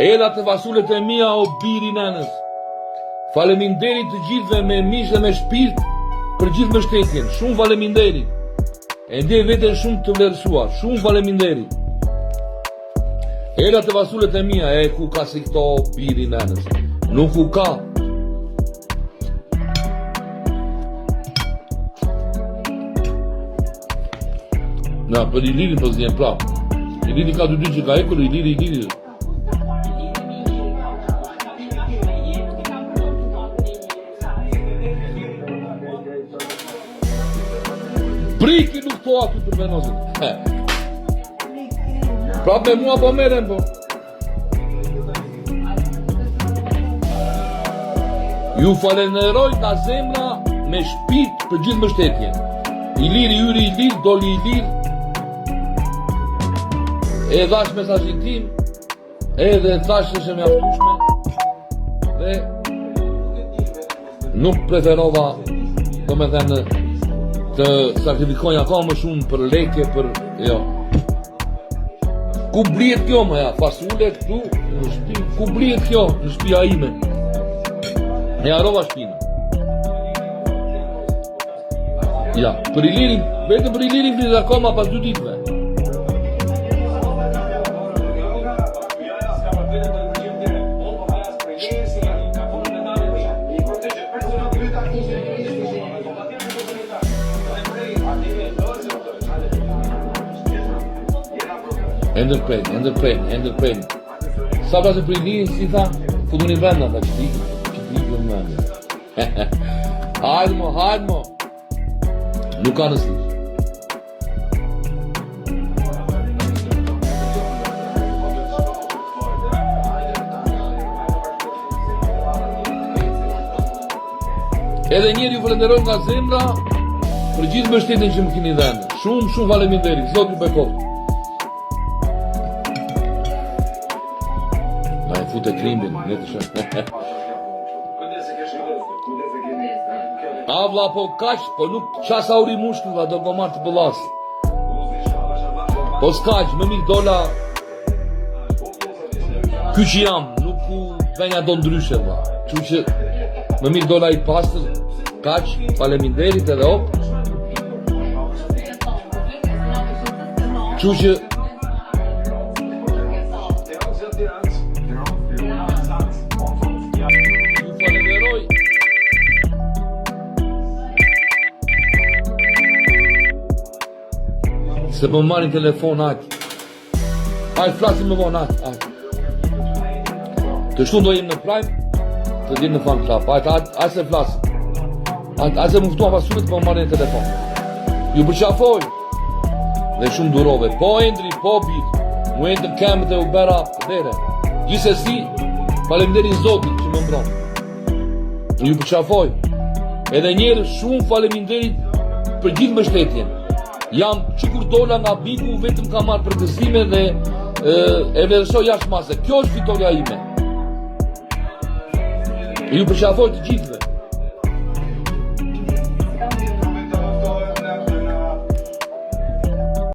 Ela te fasulet e mia o biri nënës. Faleminderit të gjithëve me mish dhe me shpirt për gjithë mbështetjen. Shumë faleminderit. E ndjej veten shumë të vlerësuar. Shumë faleminderit. Ela te fasulet e mia, e ku ka si këto biri nënës. Nuk u ka. Na, për Ilirin po zihen prapë. Iliri ka dy ditë që ka ikur, Iliri, Iliri. Briki nuk po aty për venozën. Prapë me mua po merren po. Ju falenderoj nga zemra me shpirt për gjithë mbështetjen. Iliri hyri i lirë, doli i lirë. E dhash mesazhin tim, edhe thash është e mjaftueshme. Dhe nuk preferova, domethënë, të sakrifikoj akoma më shumë për leke, për, jo. Ku blihet kjo më ja, fasule këtu në shtëpi, ku blihet kjo në shtëpia ime? E harrova shtëpinë. Ja, për Ilirin, vetëm për Ilirin flitet akoma pas dy ditëve. E ndërprejnë, e ndërprejnë, e ndërprejnë. Sa pra se për Ilirin, si tha, futuni brenda, tha, që ti, që ti ikë në mendje. Hajde mo, hajde mo. Nuk ka rëndësi. Edhe njëherë ju falenderoj nga zemra për gjithë mbështetjen që më keni dhënë. Shumë, shumë faleminderit. Zoti ju bekoftë. Na e fute krimbin, ne të shumë. A vlla po kaq, po nuk qas auri mushkën, vlla do gomar të bëllas. Po s'kaq, më mirë dola Ky që jam, nuk u venja do ndryshe, vlla. Kështu që më mirë dola i pastër, kaq, faleminderit edhe op. Kështu që ju falenderoj. Se po marrin telefon aq. Hajt flasim më vonë, hajt, hajt. Të shtunë do jem në Prime, të dielën në Fan Club. Hajt, hajt, hajt se flasim. Hajt, hajt se më ftuan pasurit, po marrin telefon. Ju përqafoj. Dhe shumë durove. Po Endri, po bir. Mu endën këmbët e u bëra dere. Gjithsesi, faleminderit Zotit që më mbron. Ju përqafoj. Edhe njëherë shumë faleminderit për gjithë mbështetjen. Jam që kur dola nga Bigu vetëm kam marrë përgëzime dhe e, e vlerësoj jashtë mase. Kjo është fitorja ime. Ju përqafoj të gjithëve.